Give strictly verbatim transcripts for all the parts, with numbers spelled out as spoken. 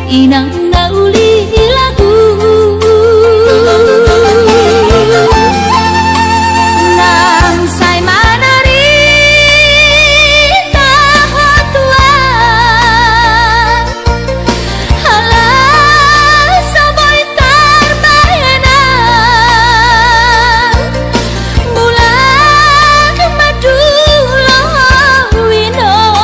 Inang na uli lagu, nang sai manari taho tuan, ala so boi tarbahenan, mulak ma dulu ho inong.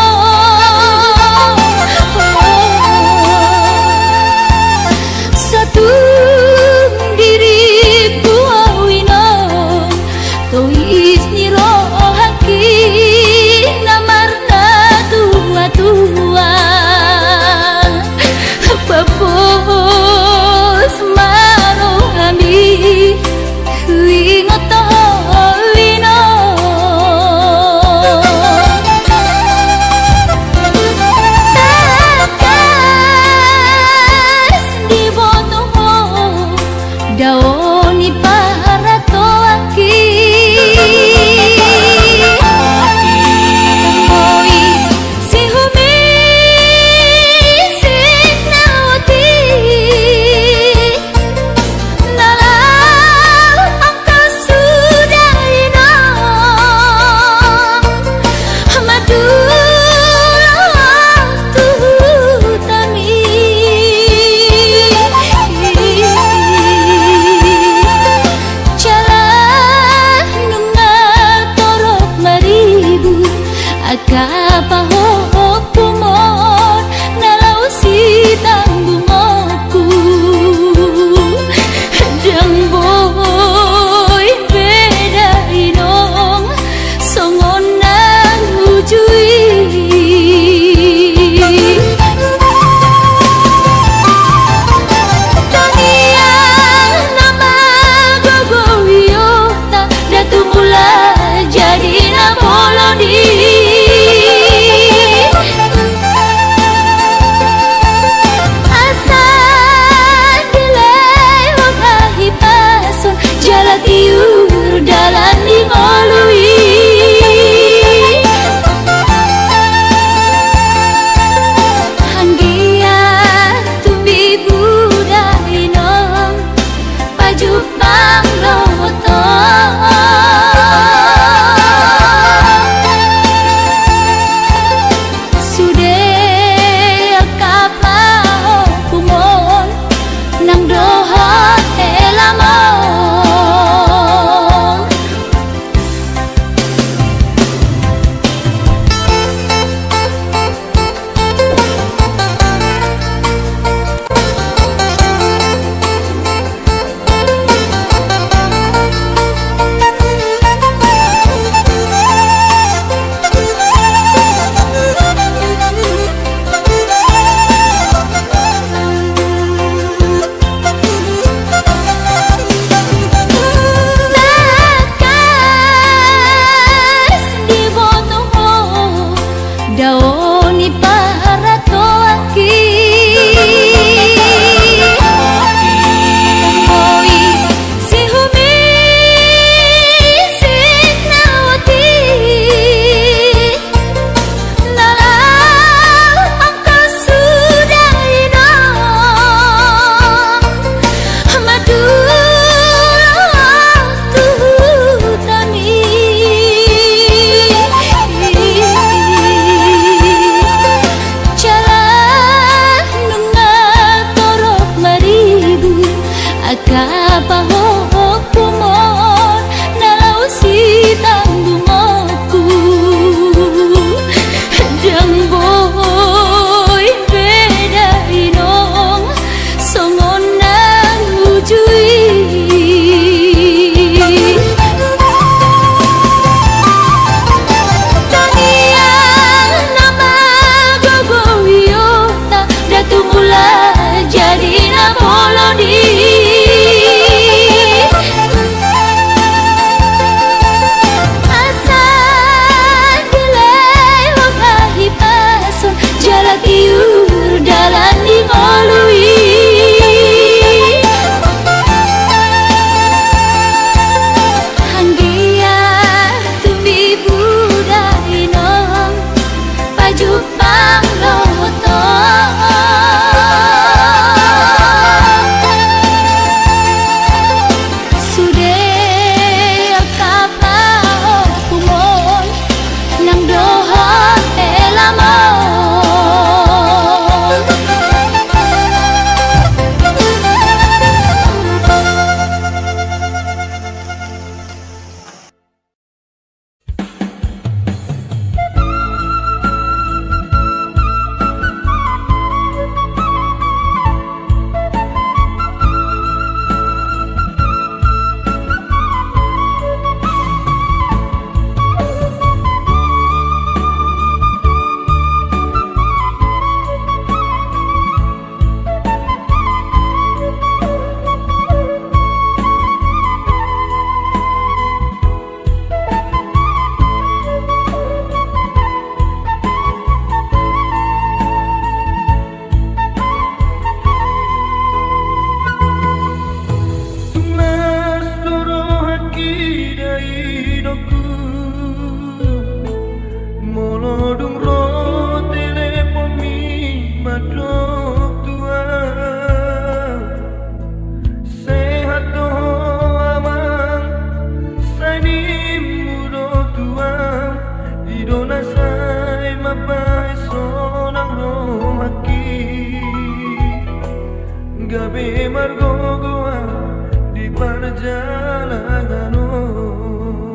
Dalangan on.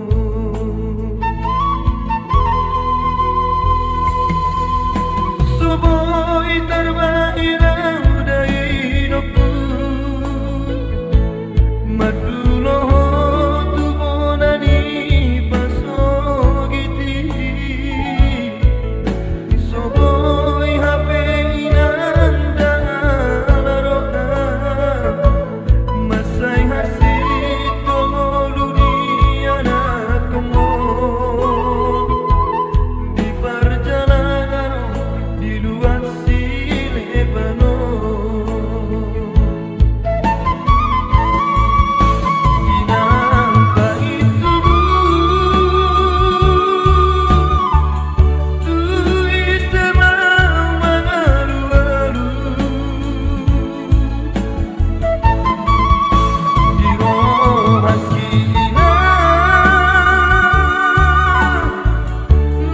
So boi tarbahen ahu da inongku, mandulohon tu bona ni pasogit i. So boi hape inang da ala roha, mansai hasintongolu ni anakkonmon di parjalanan on di luat sileban on. Inang, paintubu tu ise ma mangalualu. Di rohangki, inang,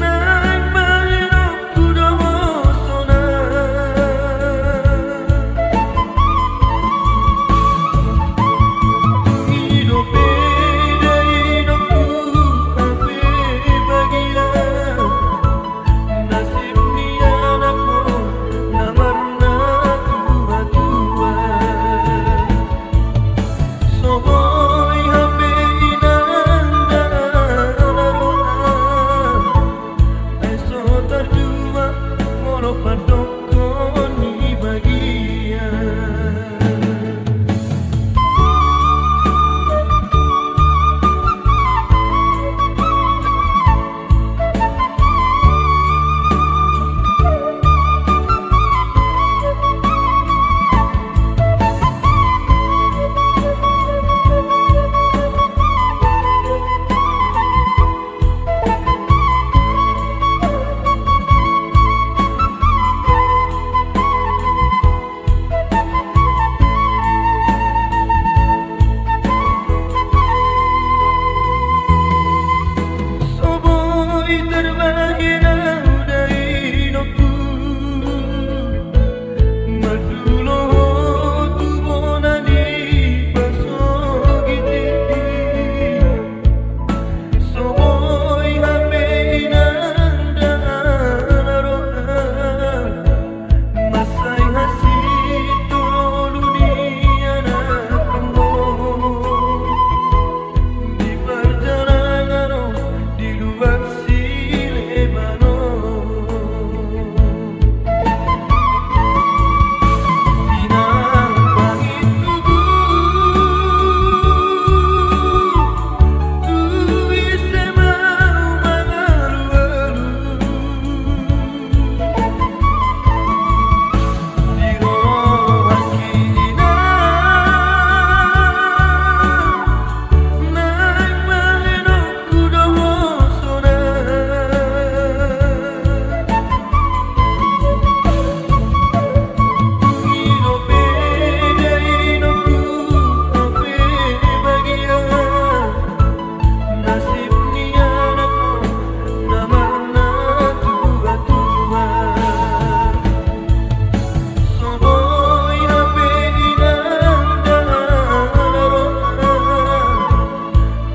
naeng bahenonku do hosona. Dung i dope da inongku hape bagian nasib ni anakmu na marnatuatua. So boi hape inang da ala roha, ai so tarjua molo pandokkon ni bagian. So boi tarbahen ahu da inongku, mandulohon tu bona ni pasogit i. So boi hape inang da ala roha, mansai hasintongolu ni anakkonmon di parjalanan on di luat sileban on. Inang, paintubu tu ise ma mangalualu. Di rohangki, inang, naeng bahenonku do hosona. Dung i dope da inongku hape bagian nasib ni anakmu na marnatuatua. So boi hape inang da ala roha,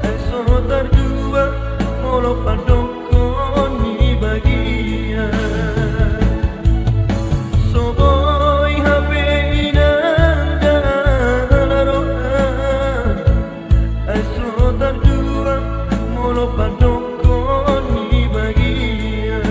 ai so tarjua molo pandokkon ni bagian. So boi hape inang da ala roha, ai so tarjua molo pandokkon ni bagian.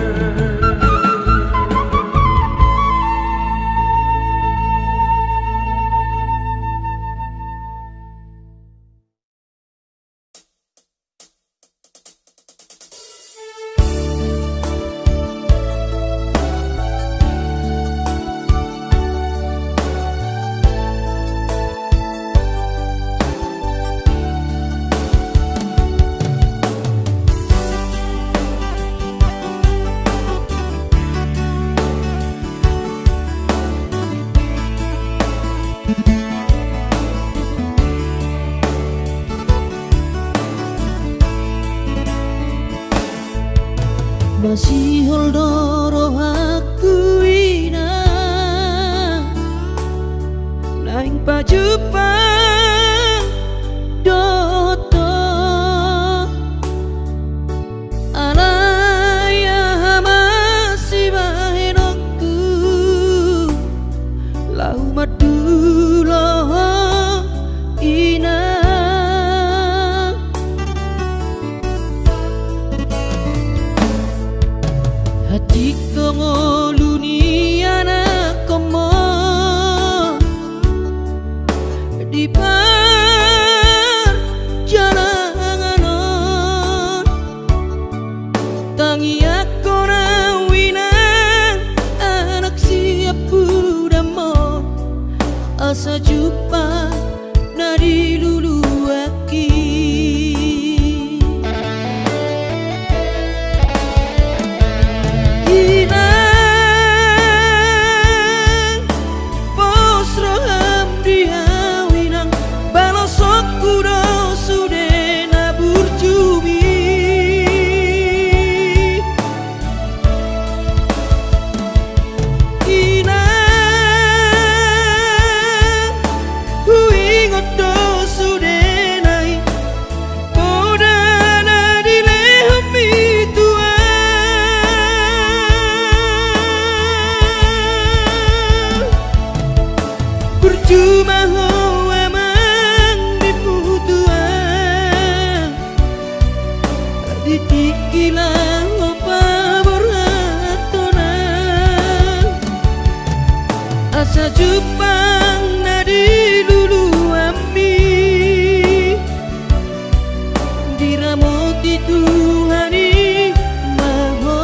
Masihol do rohangku, inang, naeng pajumpang do Asa jumpang na diluluanki. Inang, pos roham di ahu inang, balosonku do sude na burju'mi. Inang, huingot do sudena i, poda na dilehonmi tu ahu. Burju ma ho amang di hutuan. Di tingki laho paborhathon ahu, asa jumpang na diluluanmi. Diramoti Tuhan i ma ho.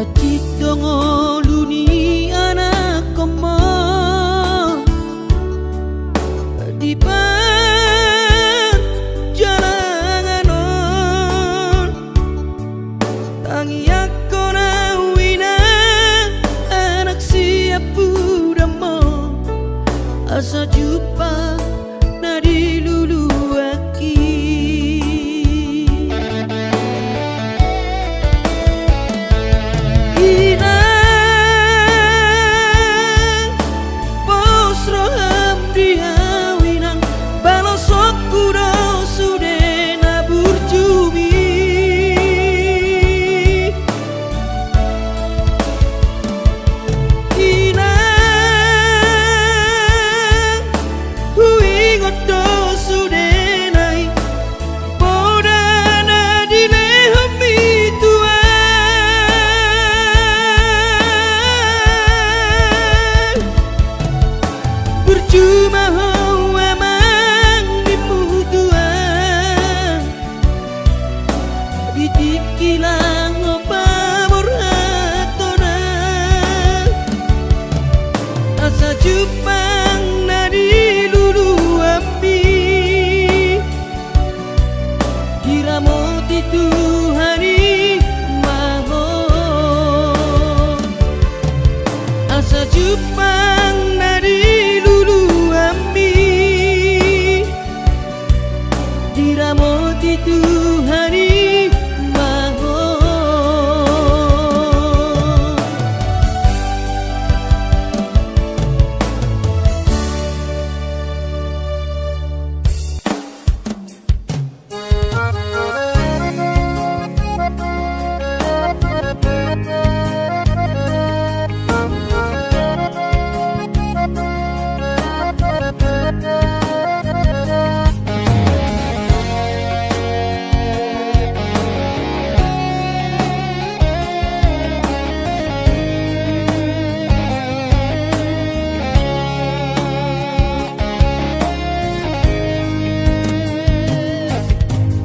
Hansit do ngolu ni anakhonmu di parjalangan on. Tangiangkon ahu inang, anak siampudanmu, asa jumpang na diluluanki. Inang, pos roham di ahu inang, balosonku do sude na burju'mi. Inang, huingot do sudena i, poda na dilehonmi tu ahu. Burju ma ho amang di hutuan. Di tingki laho paborhathon ahu, asa jumpang na diluluanmi. Diramoti Tuhan i ma ho, asa jumpang na diluluanmi. Diramoti Tuhan i ma ho.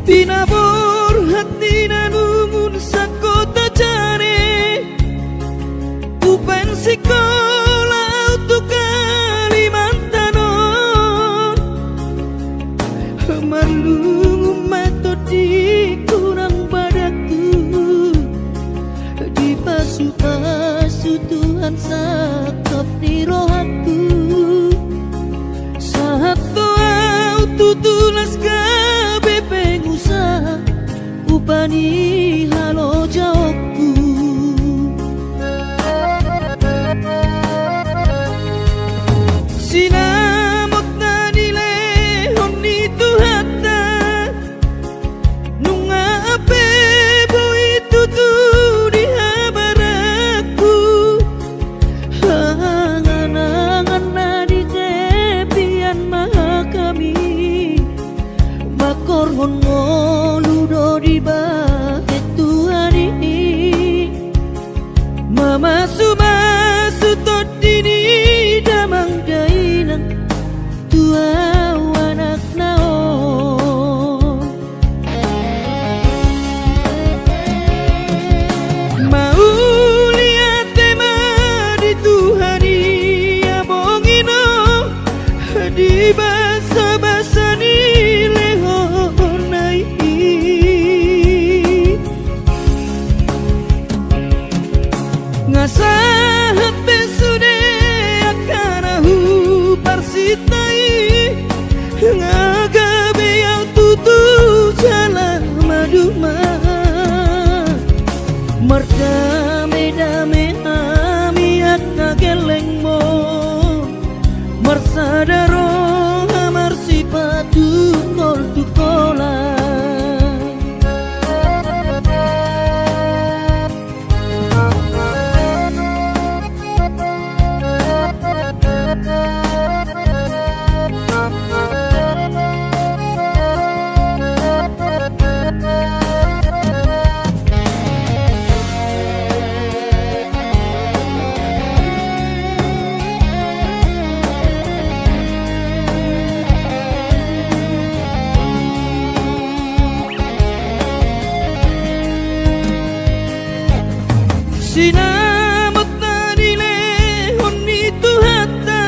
Di na borhat ni na lungun sangkota jane, hubaen sikola au tu Kalimantan on. Marlungun ma tondingku nang badanku, dipasupasu Tuhan sangkap ni rohangku. Sahat do au tutu las gabe pengusaha, upa ni halojaonku. Sinamot na nilehon ni Tuhanta, nunga hape boi tutu Mardame-dame hami angka gellengmon, marsada roha marsipatu tol tu holan. Sinamot na nilehon ni Tuhanta,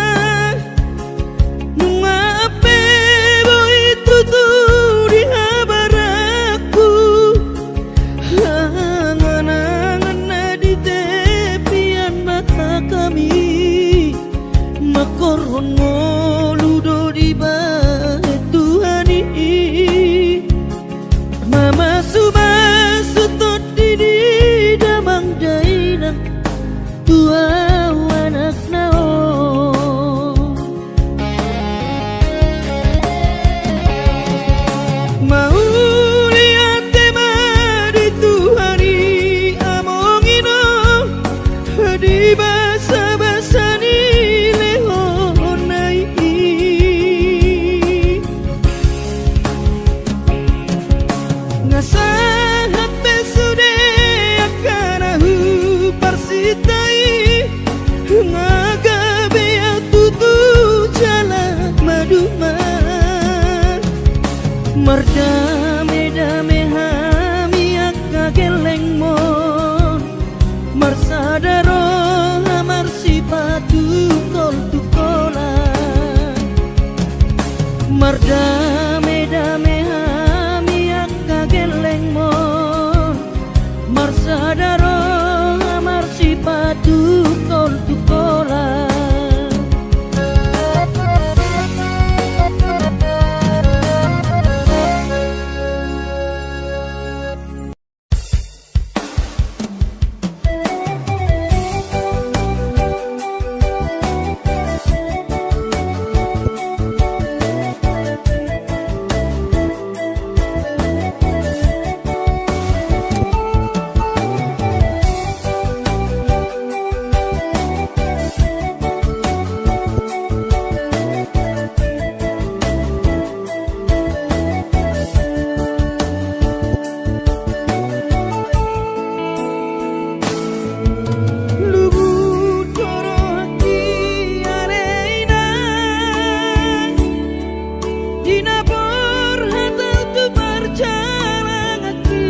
nunga pe boi tutu di habaranku. Angan-angan na di tepian mata hami, mangkorhon ngolu do dibahen Tuhan i. Mamasu-masu tondi ni damang dainang tu ahu anakna on. Mauliate ma di Tuhan i amang inang, di basa-basa ni lehonna i. Nga sahat pe sude angka na huparsinta i, nga gabe ahu tutu jala maduma. Mardame-dame hami angka gellengmon, marsada roha marsipatu tol tu holan. Mardame-dame hami angka gellengmon, marsada roha marsipatu tol tu holan. Lubuk do rohangki ale inang, di na borhat ahu tu parjalanganki.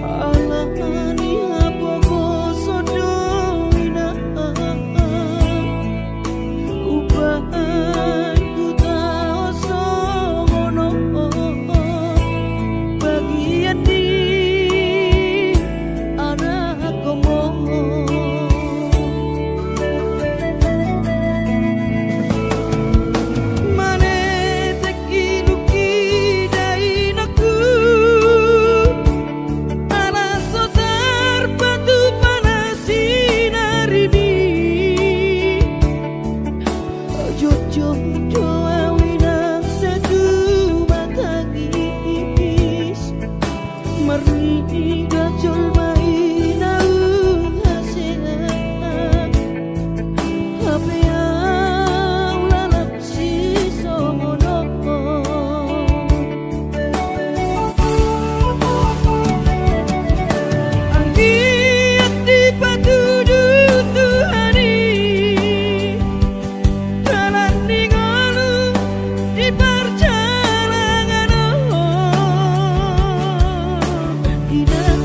Ala ni hapogoson do inang, umbahen huta on songon on bagian ni anakkonmu. Manetek inungki dainangku, ala so tarpatupa na sinarini. Jongjong do ahu inang sai tumatangis, marnida jolma i naung hasea. Hape ahu lalap sisongon on. Anggiat dipatudu Tuhan i dalan ni ngolu di parjalangan on. Inang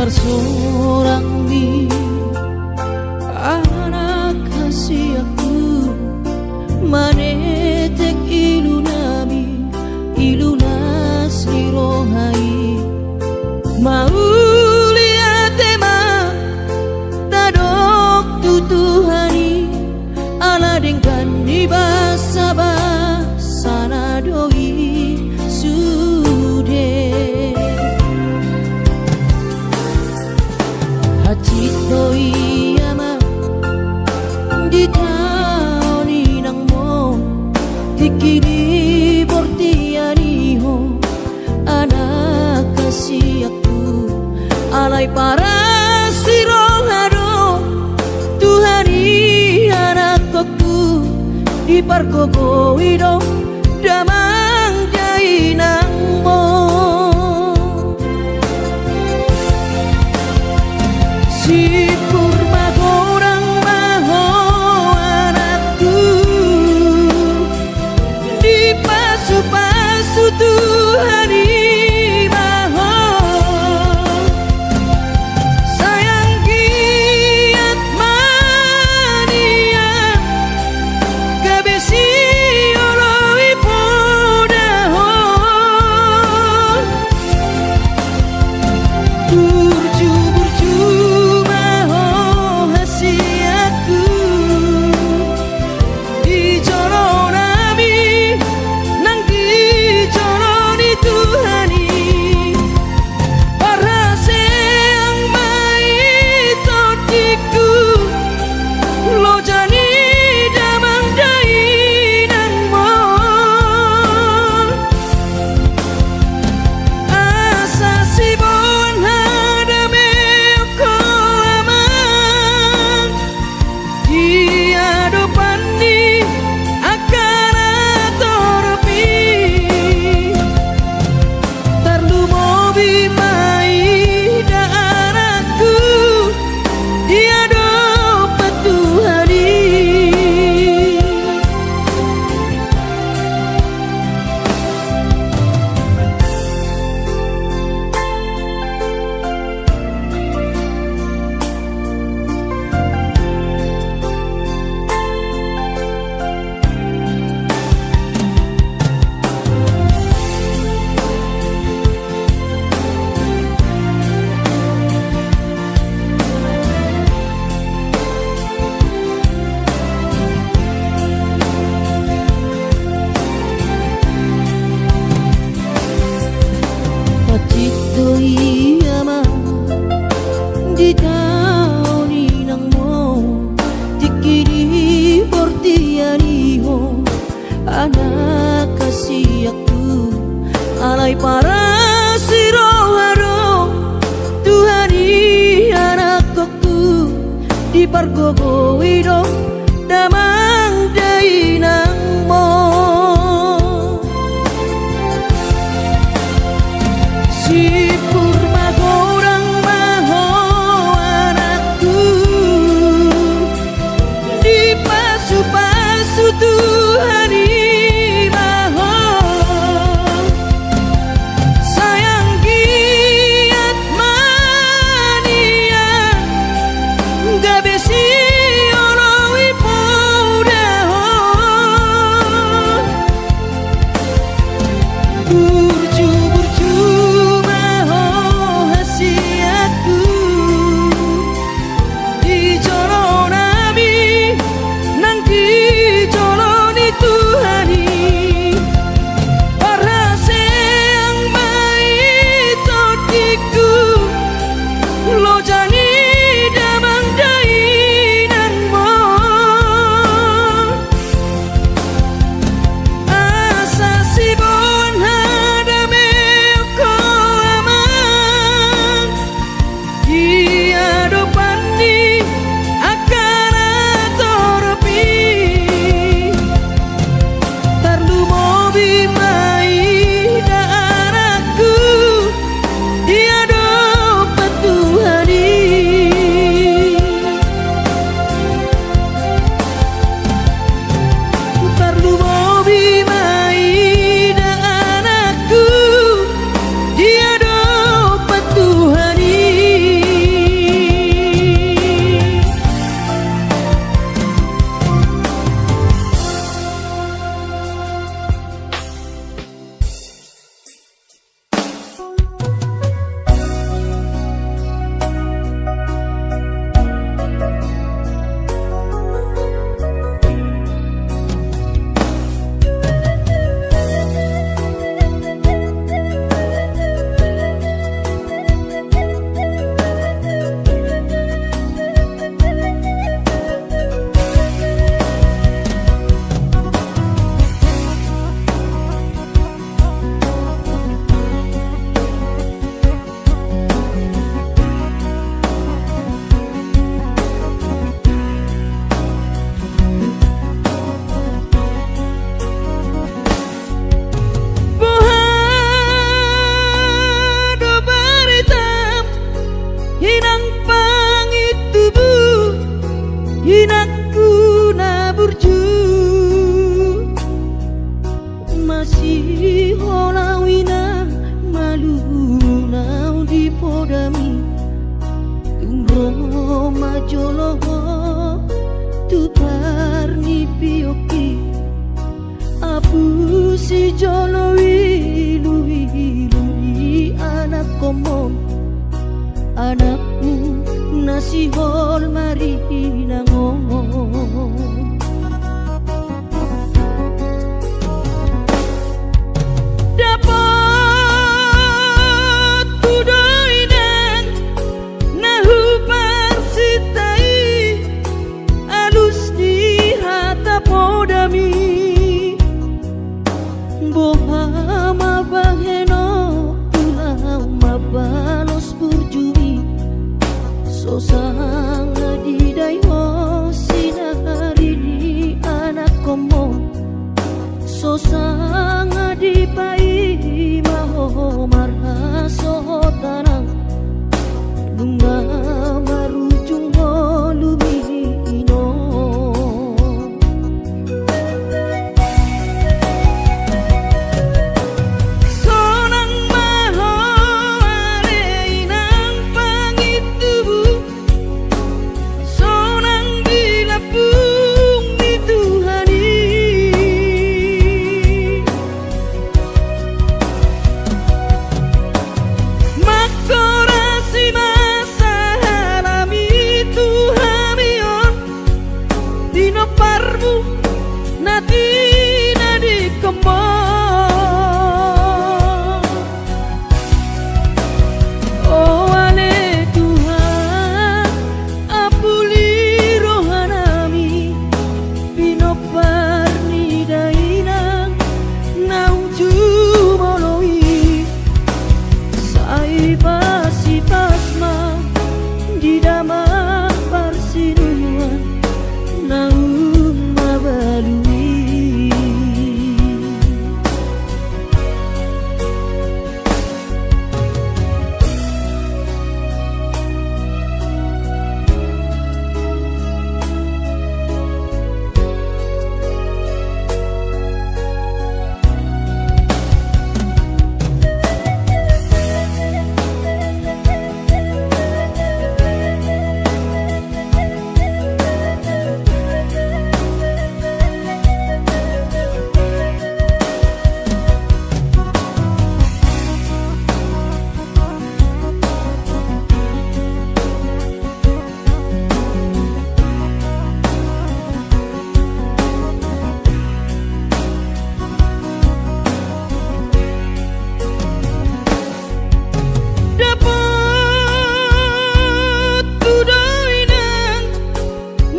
Parsorangmi, anak hasianku, manetek ilunami, ilu las ni roha i. Mauliate ma tadok tu Tuhan i, ala denggan ni basabasana do i sude. Hansit do i, Ama, di tano ni inangmu, tingki di portian i ho, anak hasianku. Alai paras ni roha do Tuhan i, anakkonku, dipargogoi do damang dainangmu. Simpur ma godang ma ho, anakku, dipasupasu Tuhan i ma ho. Sai anggiat ma nian gabe sioloi poda ho. Burju-burju ma ho, hasianku, di jolo nami nang di jolo ni Tuhan i. Parhaseang ma i tondingku, loja ni damang dainangmu. Asa siboan hadameon ho, Amang, di adopan ni angka na torop i. Tarlumobi ma i da, anakku, di adopan Tuhan i. Hansit do i, Ama, di tano ni inangmu, tingki di portian i ho, anak hasianku. Alai paras ni roha do Tuhan i, anakkonku, dipargogoi do damang dainangmu. Simpur ma godang ma ho, anakku, dipasupasu Tuhan i ma ho. Sai anggiat ma nian gabe sioloi poda ho. anakmu na sihol marinang on. Dapothu do inang na huparsinta i, alus ni hata podami. Boha ma bahenonku laho mambalos burjumi? So sanga didai ho sinari ni anakkonmu, so sanga dipaima ho marhasohotan nang, nunga marujung ngolumi i non. Sonang ma ho ale inang pangintubu, sonang di lambung ni Tuhan i. Mangkorasi ma sahalami tu hami on, pinomparmu na tinadingkonmu. O ale Tuhan, apuli rohanami, pinompar ni dainang na jumolo i. Sai pasipas ma di damang parsinuan naung mabalu i. Dapothu do inang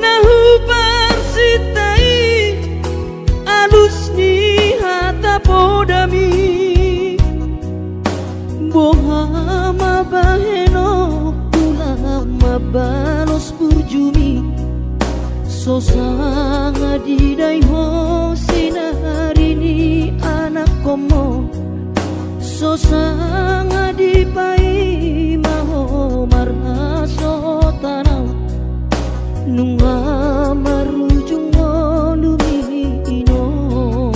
na huparsinta i, alus ni hata podami. Boha ma bahenonku laho mambalos burjumi? So sanga didai ho sinari ni anakkonmu, so sanga dipaima ho marhasohotan nang, nunga marujung ngolumi i non.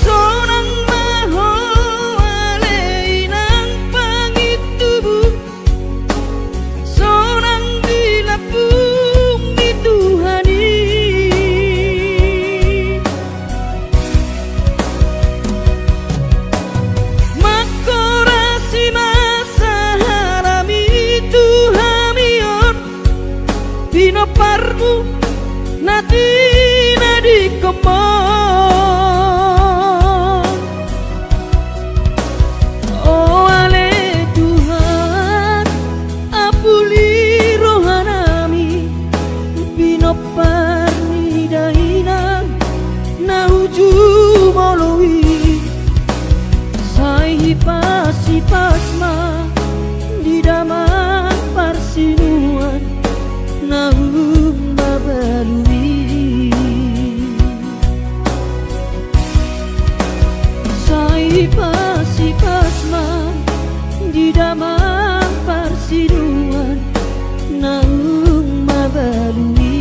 Sonang ma ho ale inang pangintubu, sonang di lambung ni Tuhan i. Mangkorasi ma sahalami tu hami on, pinomparmu na tinadingkonmu. O ale Tuhan, apuli rohanami, pinompar ni dainang na jumolo i. Sai pasipas ma di damang parsinuan naung mabalu i. Sai pasipas ma di damang parsinuan naung mabalu i.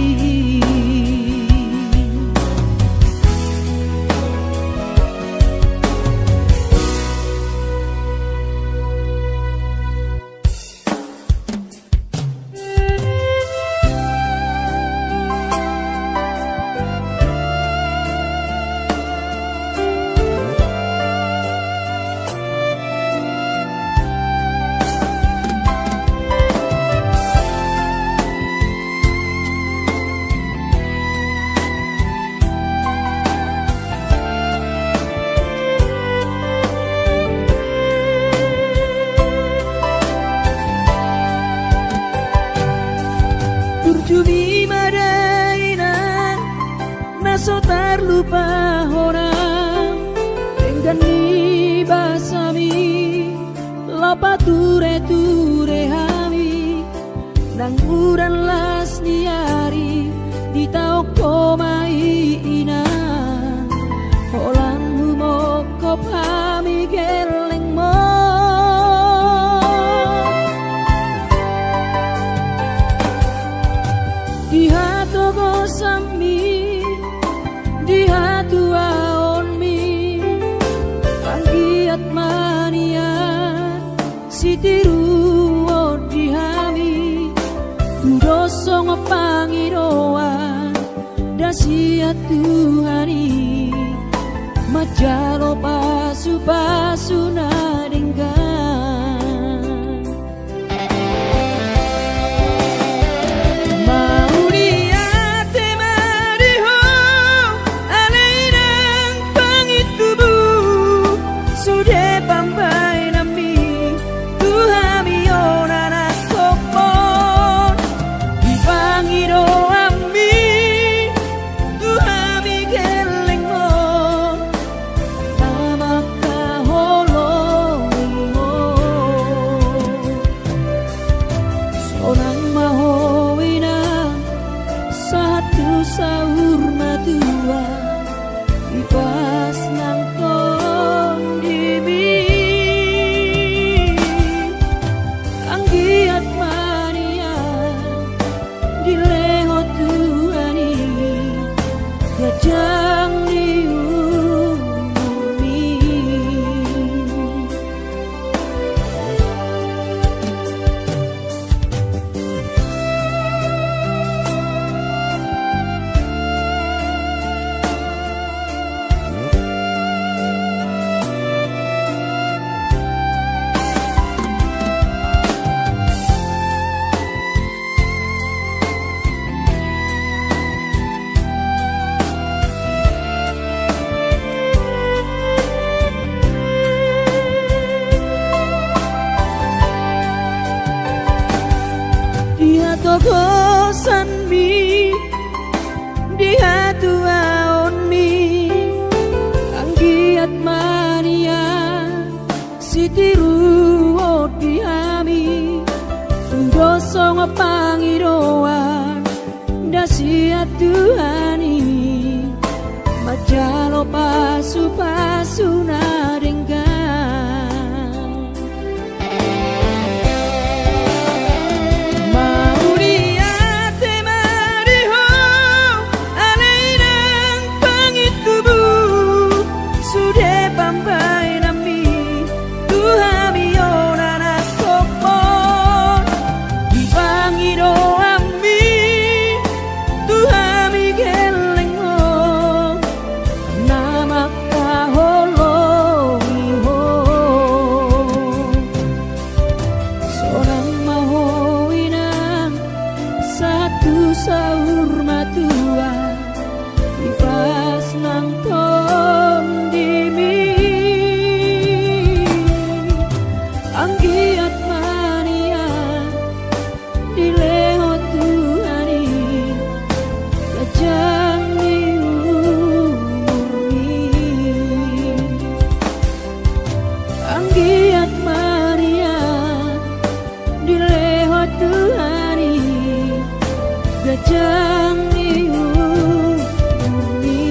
Martureture hami nang udan las ni ari, ditaon Ho ma i Inang, holan humongkop hami gellengMo. Di hatogosanMi, di hatuaonMi, anggiat ma nian sitiruon di hami, tudos songon pangidoan, da sian Tuhan i manjalo pasupasu na denggan. Mauliate ma di Ho, ale Inang pangintubu, sude pambahenanMi tu hami on anakhonMon. Di pangidoanMi tu hami gellengMo, na mangkaholongi Ho. Sonang ma Ho Inang, sahat tu saur matua, di pas nang tondimi. Anggiat ma nian dilehon Tuhan i ganjang ni umurmi. Di hatogosanMi, di hatuaonMi, anggiat ma nian sitiruon di hami, tudos songon pangidoan, da sian Tuhan i manjalo pasupasu na denggan. Mauliate ma di Ho, ale Inang pangintubu, sude pambahenanMi tu hami on anakhonMon. Di pangidoanMi tu hami gellengMo, na mangkaholongi Ho. Sonang ma Ho Inang, sahat tu saur matua, di pas nang tondimi. Anggiat ma nian dilehon Tuhan i ganjang ni umurmi. Anggiat ma nian dilehon Tuhan i ganjang ni umurmi.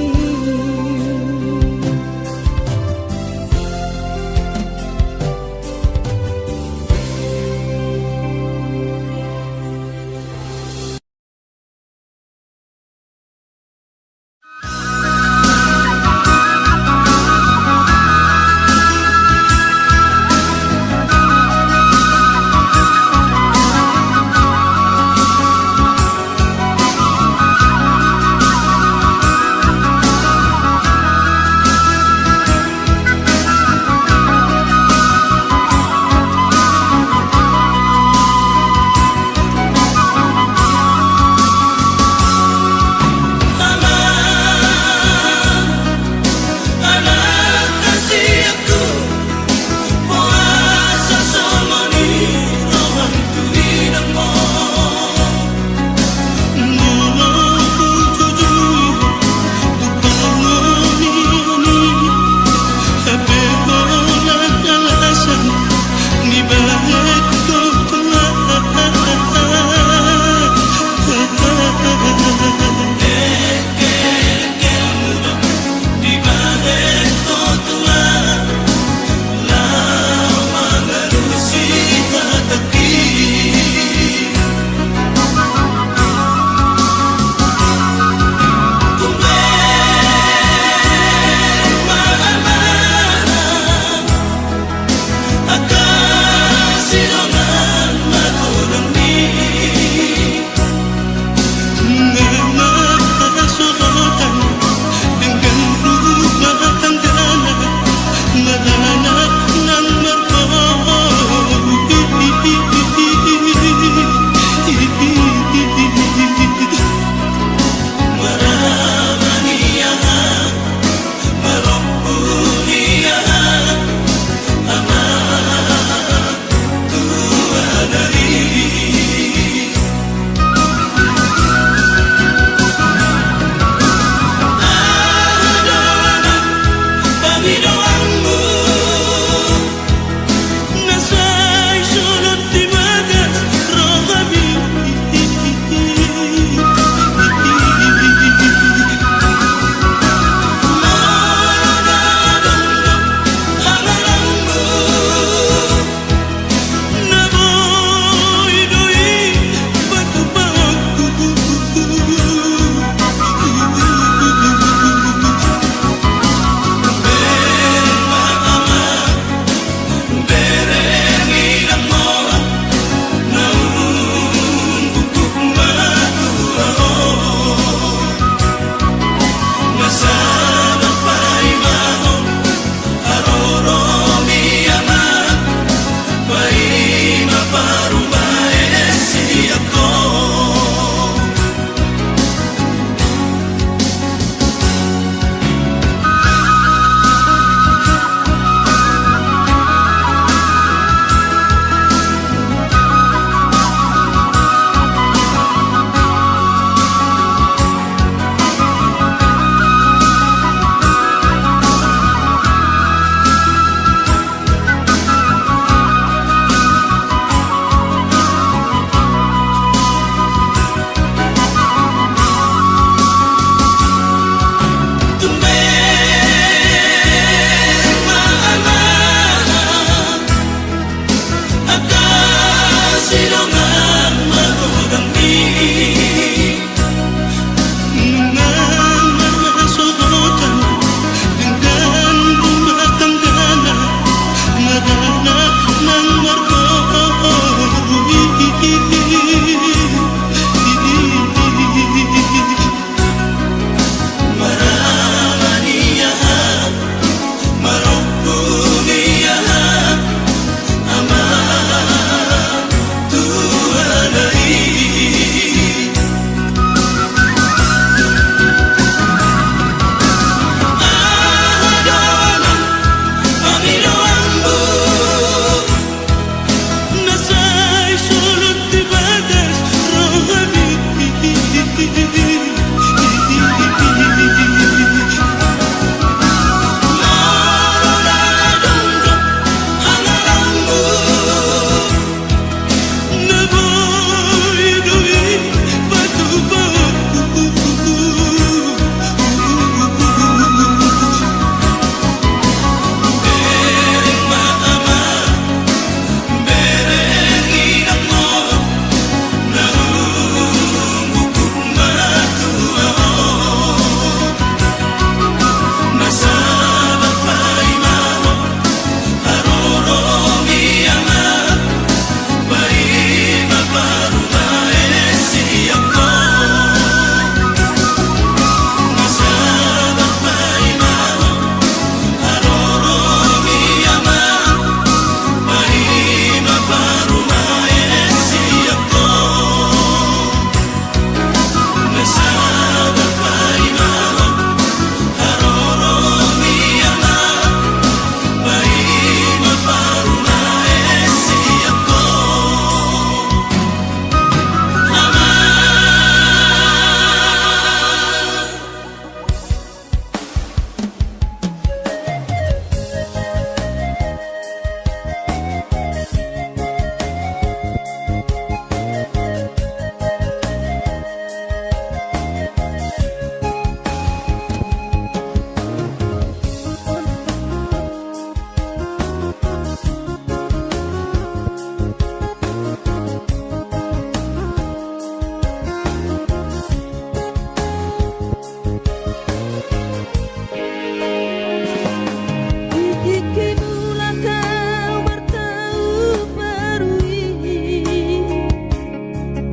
Di tingki mula kau martahu baru i,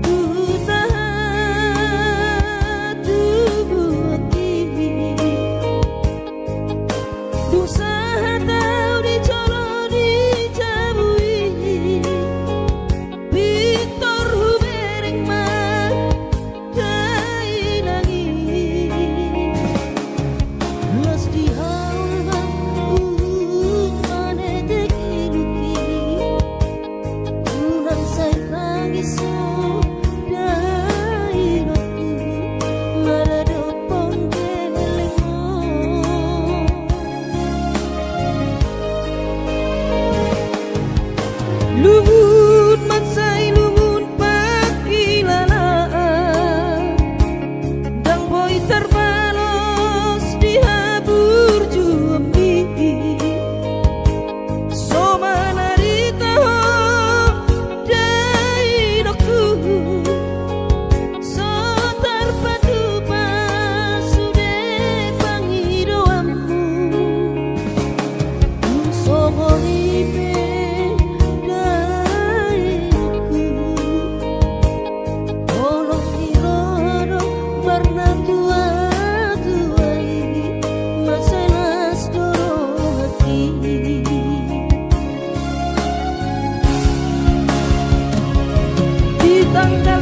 huta hatubuan i. Dung sahat au di jolo ni jabu i, pintor hubereng ma dainang i. Las di haulham uhum manetek iluk i. Unang sai tangis ho dainangku, maradophon gelengmu. Lungun mansai lungun pangkilalaan, ndang boi tarbalos di haburjuonmi. So manarita ho dainangku, so tarpatupa sude pangidoanmu. Dung so boi pe dainangku, holong ni roha do marnatuatuai, mansai las do rohangki. Di tanggal